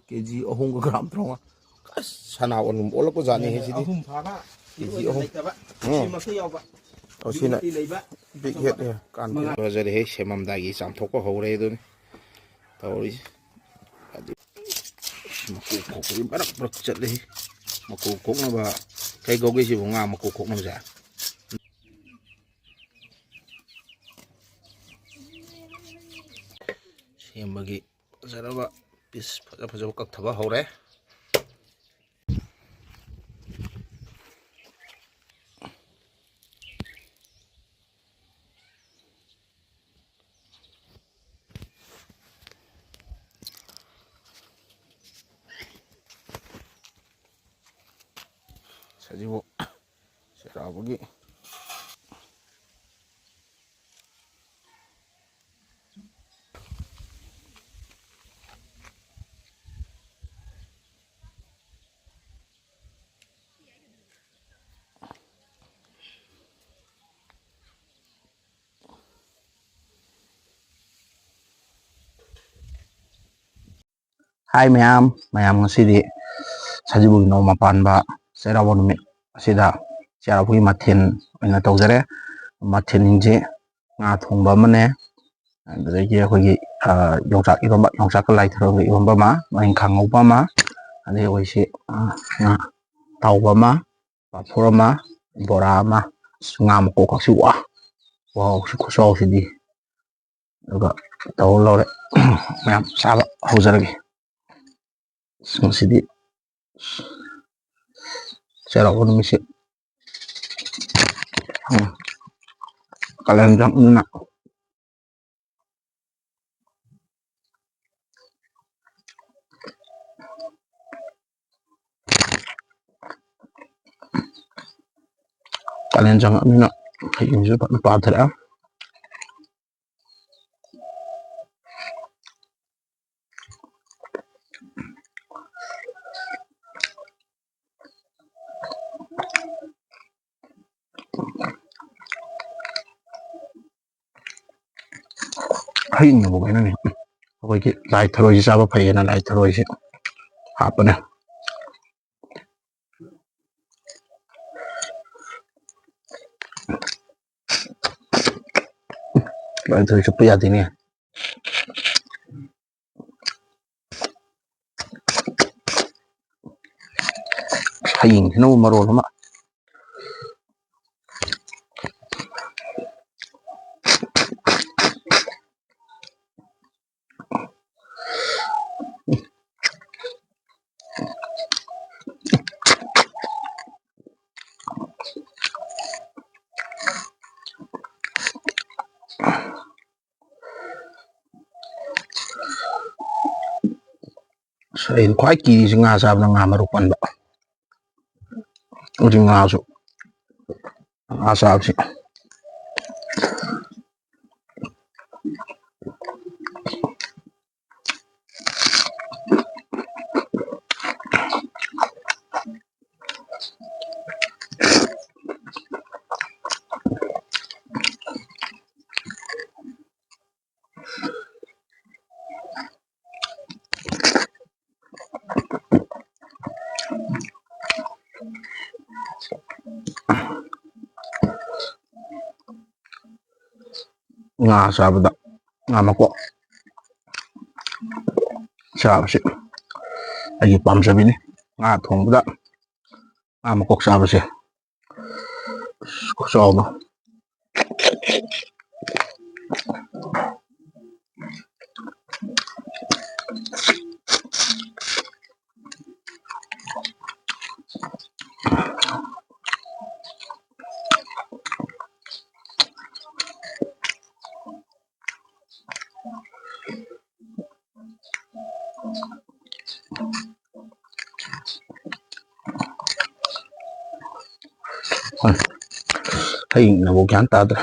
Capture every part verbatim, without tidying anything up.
ꯀꯦ G ꯑꯍꯨꯝꯒ gram ꯇꯔꯥꯃꯉꯥ꯫ ꯑꯁ, ꯁꯅꯥ ꯑꯣꯟ-, ꯑꯣꯜꯂꯛꯄ ꯖꯥꯠꯅꯤ ꯁꯤꯗꯤ꯫ ꯑꯍꯨꯝ ꯐꯥꯕ, ꯀꯦ ꯖꯤ ꯑꯗꯨꯒ ꯑꯍꯨꯝ꯫ ꯂꯩꯇꯕ, ꯎꯝ꯫ ꯁꯤꯃꯛꯇ ꯌꯥꯎꯕ꯫ ꯑꯣ, ꯁꯤꯅ ꯌꯨꯝꯗꯤ ꯂꯩꯕ, big ꯑꯆꯧꯕ꯫ Head ꯅꯦ, ꯀꯥꯟꯗꯦ꯫ ꯃꯉꯥ꯫ ꯐꯖꯔꯦꯍꯦ, ꯁꯦꯝꯃꯝꯗꯥꯏꯒꯤ ꯆꯥꯝꯊꯣꯛꯄ ꯍꯧꯔꯦ ꯑꯗꯨꯅꯤ ꯇꯧꯔꯤꯁꯦ꯫ ꯑꯗꯨ ꯃꯀꯨ ꯈꯣꯛꯄꯗꯤ ꯃꯔꯛ ꯃꯔꯛ ꯆꯠꯂꯤ꯫ ꯃꯀꯨ ꯈꯣꯛꯅꯕ ꯀꯩ ꯀꯧꯒꯦ ꯁꯤꯕꯨ, ꯉꯥ ꯃꯀꯨ ꯈꯣꯛꯅꯕꯁꯦ? ꯁꯦꯝꯕꯒꯤ ꯐꯖꯔꯕ piece ꯐꯖ ꯐꯖꯕ ꯀꯛꯊꯕ ꯍꯧꯔꯦ꯫ ꯁꯖꯤꯕꯨ ꯆꯩꯔꯥꯎꯕꯒꯤ ꯍꯥꯏ ꯃꯌꯥꯝ, ꯃꯌꯥꯝ ꯉꯁꯤꯗꯤ ꯁꯖꯤꯕꯨꯒꯤ ꯅꯣꯡꯃ ꯄꯥꯟꯕ ꯆꯩꯔꯥꯎꯕ ꯅꯨꯃꯤꯠ ꯑꯁꯤꯗ ꯆꯩꯔꯥꯎꯕꯒꯤ ꯃꯊꯦꯜ ꯑꯣꯏꯅ ꯇꯧꯖꯔꯦ꯫ ꯃꯊꯦꯜꯁꯤꯡꯁꯦ ꯉꯥ ꯊꯣꯡꯕ ꯑꯃꯅꯦ, ꯑꯗꯨꯗꯒꯤ ꯑꯩꯈꯣꯏꯒꯤ, ꯑ, ꯌꯣꯡꯆꯥꯛ ꯏꯔꯣꯝꯕ, ꯌꯣꯡꯆꯥꯛꯀ ꯂꯥꯏ ꯊꯔꯣꯒ ꯏꯔꯣꯝꯕ ꯑꯃ, ꯉꯥꯔꯤꯡꯈꯥ ꯉꯧꯕ ꯑꯃ, ꯑꯗꯩ ꯑꯩꯈꯣꯏꯁꯤ, ꯑ, ꯉꯥ ꯇꯥꯎꯕ ꯑꯃ, ꯄꯥꯐꯣꯔ ꯑꯃ, ꯕꯣꯔꯥ ꯑꯃ, ꯑꯁ, ꯉꯥ ꯃꯀꯣꯛ ꯈꯛꯁꯤ, ꯋꯥ! ꯋꯥꯎ, ꯁꯤ ꯈꯨꯆꯥꯎꯁꯤꯗꯤ꯫ ꯑꯗꯨꯒ ꯇꯧꯔ ꯂꯧꯔꯦ꯫ ꯃꯌꯥꯝ ꯆꯥꯕ ꯍꯧꯖꯔꯒꯦ꯫ ꯑꯁ, ꯉꯁꯤꯗꯤ ꯆꯩꯔꯥꯎꯕ ꯅꯨꯃꯤꯠꯁꯦ, ꯎꯝ, ꯀꯥꯂꯦꯟ ꯆꯪꯕꯅꯤꯅ ꯀꯥꯂꯦꯟ ꯆꯪꯉꯛꯑꯕꯅꯤꯅ ꯍꯌꯦꯡꯁꯨ ꯐꯖꯅ ꯄꯥꯊꯔꯛꯑꯦ꯫ ꯍꯩꯅꯕꯨ ꯀꯩꯅꯣꯅꯦ꯫ ꯑꯩꯈꯣꯏꯒꯤ ꯂꯥꯏ ꯊꯔꯣꯏꯁꯤ ꯆꯥꯕ ꯐꯩꯌꯦꯅ ꯂꯥꯏ ꯊꯔꯣꯏꯁꯤ ꯍꯥꯞꯄꯅꯦ꯫ ꯂꯥꯏ ꯊꯔꯣꯏ ꯆꯨꯞꯄ ꯌꯥꯗꯦꯅꯦ꯫ ꯍꯌꯤꯡꯁꯤꯅ ꯃꯔꯣꯜ ꯑꯃ꯫ ꯑꯁ, ꯑꯩꯅ ꯈ꯭ꯋꯥꯏ ꯀꯤꯔꯤꯁꯤ ꯉꯥ ꯆꯥꯕꯗ ꯉꯥ ꯃꯔꯨ ꯄꯟꯕ꯫ ꯍꯧꯖꯤꯛ ꯉꯥꯁꯨ, ꯉꯥ ꯆꯥꯕꯁꯤ꯫ ꯉꯥ ꯆꯥꯕꯗ ꯉꯥ ꯃꯀꯣꯛ ꯆꯥꯕꯁꯤ ꯑꯩꯒꯤ ꯄꯥꯝꯖꯕꯤꯅꯤ꯫ ꯉꯥ ꯊꯣꯡꯕꯗ ꯉꯥ ꯃꯀꯣꯛ ꯆꯥꯕꯁꯦ꯫ ꯑꯁ, ꯈꯨꯆꯥꯎꯗꯣ꯫ ꯍꯌꯤꯡꯅꯕꯨ ꯒ꯭ꯌꯥꯟ ꯇꯥꯗ꯭ꯔꯦ꯫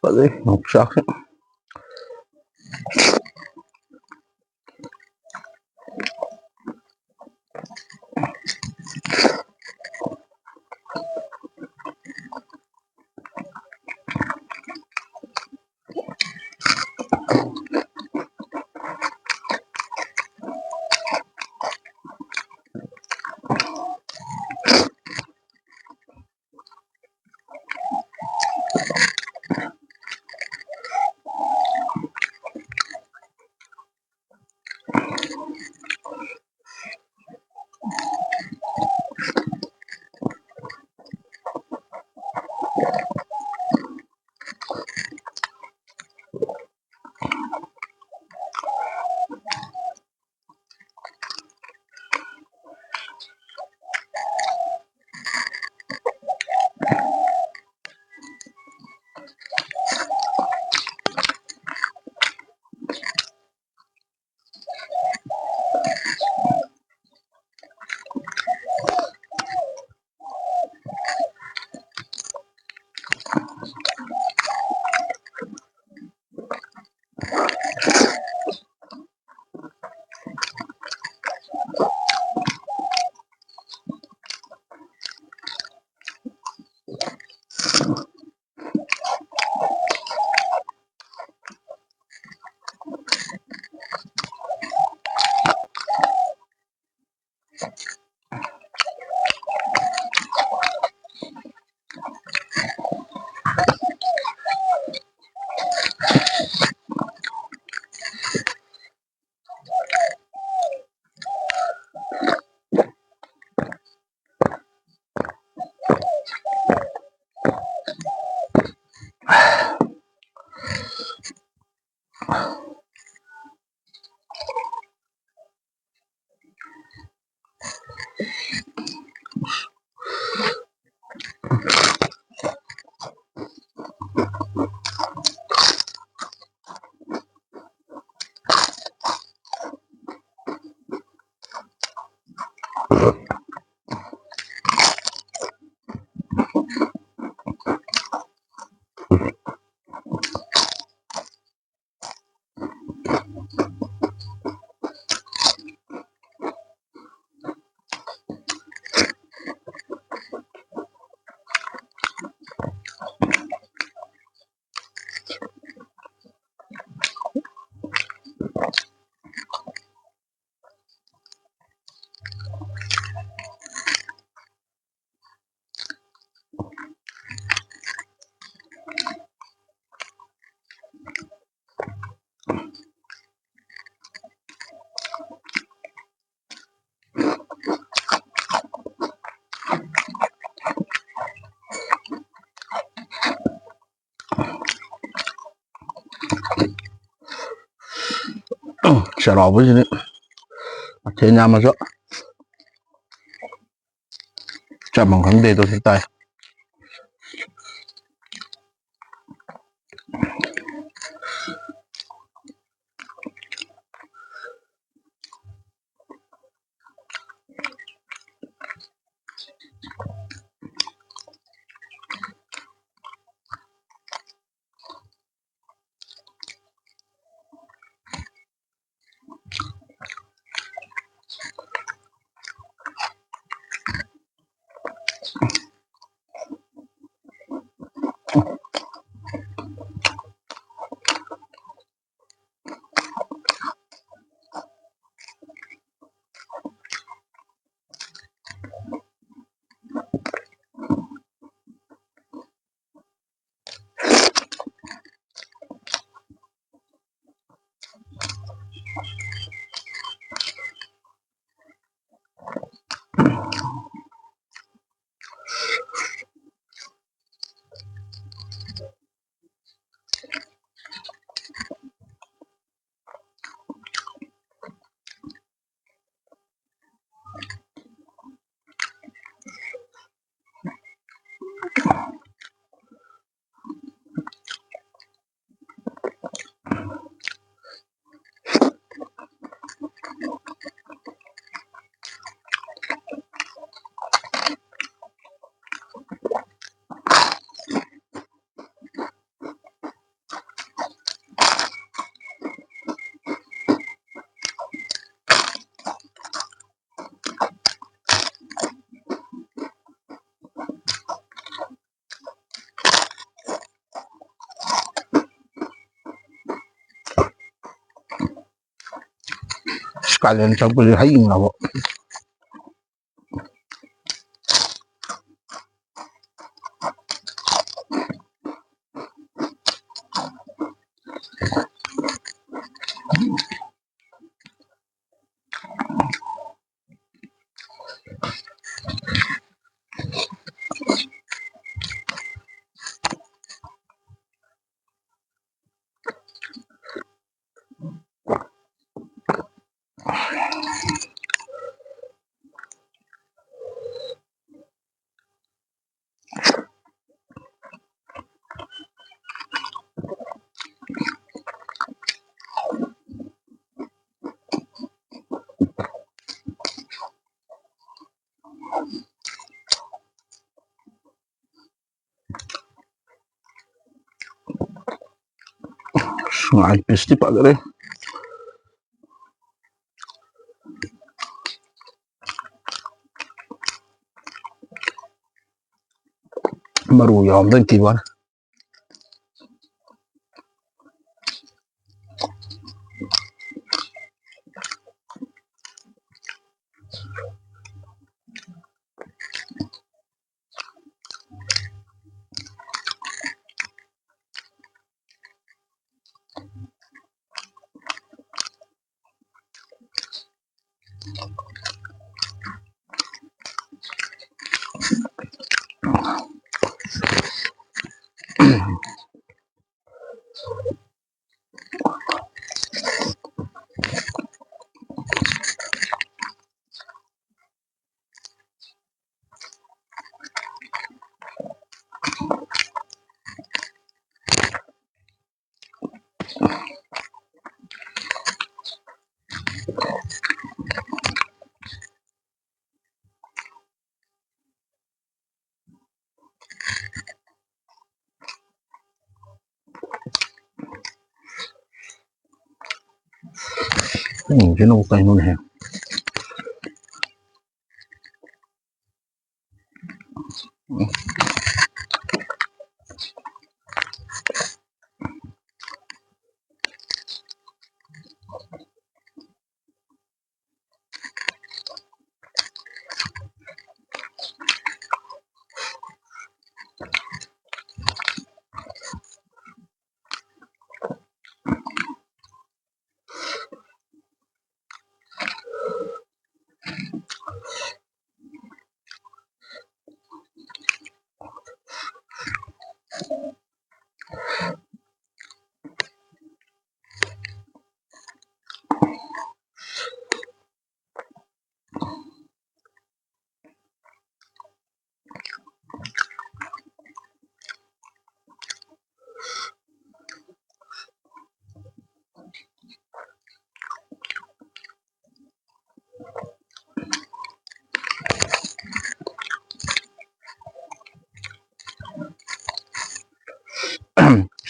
ꯐꯖꯩ ꯌꯣꯡꯆꯥꯛꯁꯦ꯫ ꯆꯩꯔꯥꯎꯕꯁꯤꯗꯤ ꯃꯊꯦꯜ ꯌꯥꯝꯃꯁꯨ ꯆꯥꯐꯝ ꯈꯪꯗꯦ, ꯑꯗꯨ ꯁꯤ ꯇꯥꯏ꯫ ꯀꯥꯂꯦꯟ ꯆꯪꯕꯁꯦ ꯍꯩ ꯏꯪꯅꯕ꯫ ꯉꯥꯒꯤ ꯄꯤꯁꯇꯤ ꯐꯖꯔꯦ꯫ ꯃꯔꯨ ꯌꯥꯎꯔꯝꯗꯣꯏꯅ ꯀꯤꯕ ꯋꯥꯅꯤ꯫ ꯎꯝ, ꯁꯤꯅꯕꯨ ꯀꯩꯅꯣꯅꯦꯍꯦ꯫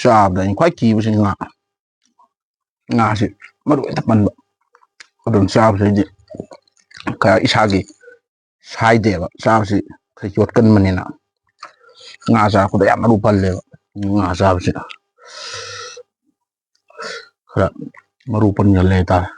ꯆꯥꯕꯗ ꯑꯩꯅ ꯈ꯭ꯋꯥꯏ ꯀꯤꯕꯁꯤ ꯉꯥ꯫ ꯉꯥꯁꯤ ꯃꯔꯨ ꯍꯦꯛꯇ ꯄꯟꯕ꯫ ꯑꯗꯨꯝ ꯆꯥꯕꯁꯤꯗꯤ ꯈꯔ ꯏꯁꯥꯒꯤ ꯁꯥꯏꯗꯦꯕ꯫ ꯆꯥꯕꯁꯤ ꯈꯔ ꯌꯣꯠꯀꯟꯕꯅꯤꯅ ꯉꯥ ꯆꯥꯔꯛꯄꯗ ꯌꯥꯝ ꯃꯔꯨ ꯄꯜꯂꯦꯕ꯫ ꯉꯥ ꯆꯥꯕꯁꯤ ꯈꯔ ꯃꯔꯨ ꯄꯟꯒꯜꯂꯦ ꯍꯥꯏꯇꯥꯔꯦ꯫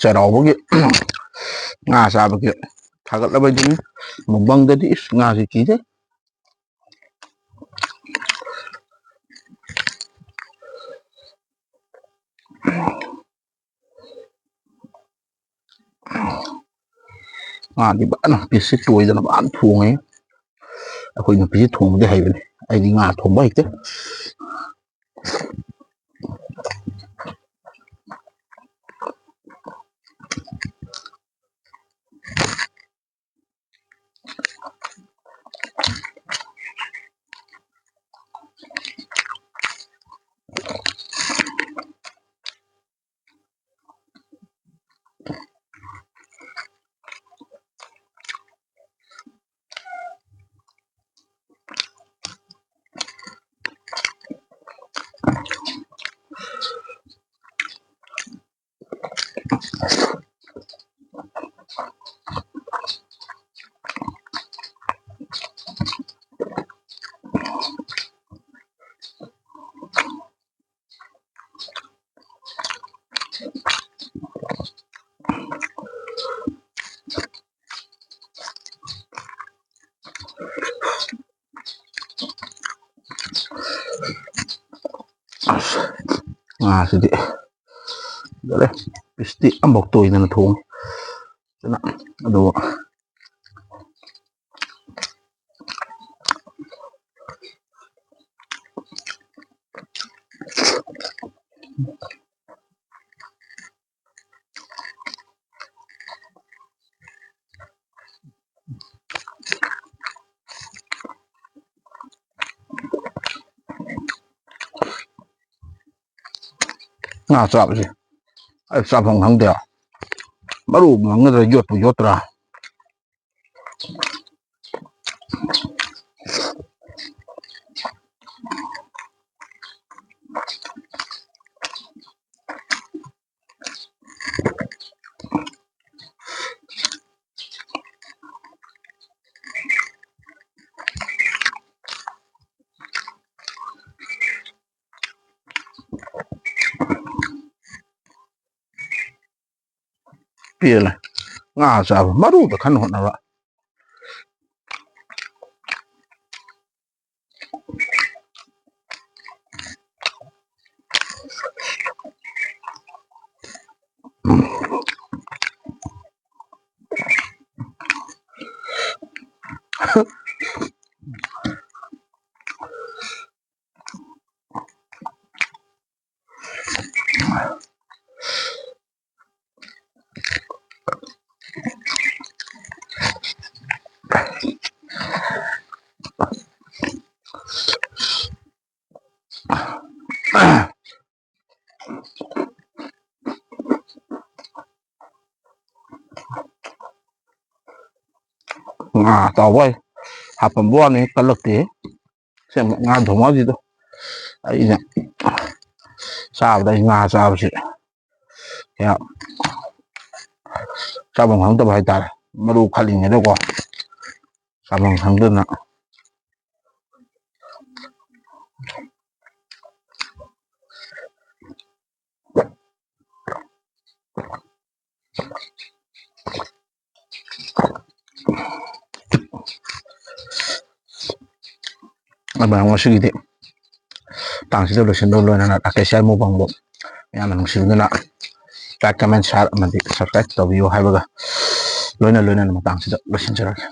ꯆꯩꯔꯥꯎꯕꯒꯤ ꯉꯥ ꯆꯥꯕꯒꯤ ꯊꯥꯒꯠꯂꯕꯩꯗꯨꯅꯤ꯫ ꯃꯨꯛꯕꯥꯡꯗꯗꯤ ꯏꯁ, ꯉꯥꯁꯤ ꯀꯤꯖꯩ꯫ ꯉꯥꯗꯤ ꯐꯖꯅ ꯄꯤꯁꯁꯦ ꯇꯣꯏꯗꯅ ꯐꯖꯅ ꯊꯣꯡꯉꯦ꯫ ꯑꯩꯈꯣꯏ ꯅꯨꯄꯤꯁꯦ ꯊꯣꯡꯕꯗꯤ ꯍꯩꯕꯅꯤ, ꯑꯩꯗꯤ ꯉꯥ ꯊꯣꯡꯕ ꯍꯩꯇꯦ꯫ ꯑꯁ, ꯉꯥꯁꯤꯗꯤ ꯐꯖꯔꯦ꯫ ꯄꯤꯁꯇꯤ ꯑꯃꯐꯥꯎ ꯇꯣꯏꯗꯅ ꯊꯣꯡꯉꯤ꯫ ꯑꯗꯨꯅ, ꯑꯗꯨ ꯉꯥ ꯆꯥꯕꯁꯦ ꯑꯩ ꯆꯥꯐꯝ ꯈꯪꯗꯦ꯫ ꯃꯔꯨ ꯃꯪꯒꯗ꯭ꯔꯥ, ꯌꯣꯠꯄꯨ ꯌꯣꯠꯇ꯭ꯔꯥ? ꯄꯦꯜꯂꯦ꯫ ꯉꯥ ꯆꯥꯕ ꯃꯔꯨꯗ ꯈꯟ ꯍꯣꯠꯅꯕ꯫ ꯉꯥ ꯑꯇꯥꯎꯕ ꯍꯥꯞꯄꯝꯕ ꯋꯥꯅꯤ, ꯀꯜꯂꯛꯇꯦ꯫ ꯑꯁꯦꯡꯕ ꯉꯥ ꯊꯣꯡꯕꯁꯤꯗ ꯑꯩꯅ ꯆꯥꯕꯗ, ꯑꯩ ꯉꯥ ꯆꯥꯕꯁꯤ ꯀꯌꯥ ꯆꯥꯐꯝ ꯈꯪꯗꯕ ꯍꯥꯏꯇꯥꯔꯦ꯫ ꯃꯔꯨ ꯈꯜꯂꯤꯉꯩꯗꯀꯣ ꯆꯥꯐꯝ ꯈꯪꯗꯗꯅ꯫ ꯑꯗꯨꯃꯥꯏꯅ ꯉꯁꯤꯒꯤꯗꯤ ꯃꯇꯥꯡꯁꯤꯗ ꯂꯣꯏꯁꯤꯟꯕ, ꯂꯣꯏꯅꯅ ꯔꯥꯀꯦꯁ ꯌꯥꯏꯃꯨꯕꯪꯕꯨ ꯃꯌꯥꯝꯅ ꯅꯨꯡꯁꯤꯕꯤꯗꯨꯅ like, comment, share ꯑꯃꯗꯤ subscribe ꯇꯧꯕꯤꯌꯨ ꯍꯥꯏꯕꯒ ꯂꯣꯏꯅ ꯂꯣꯏꯅꯅ ꯃꯇꯥꯡꯁꯤꯗ ꯂꯣꯏꯁꯤꯟꯖꯔꯒꯦ꯫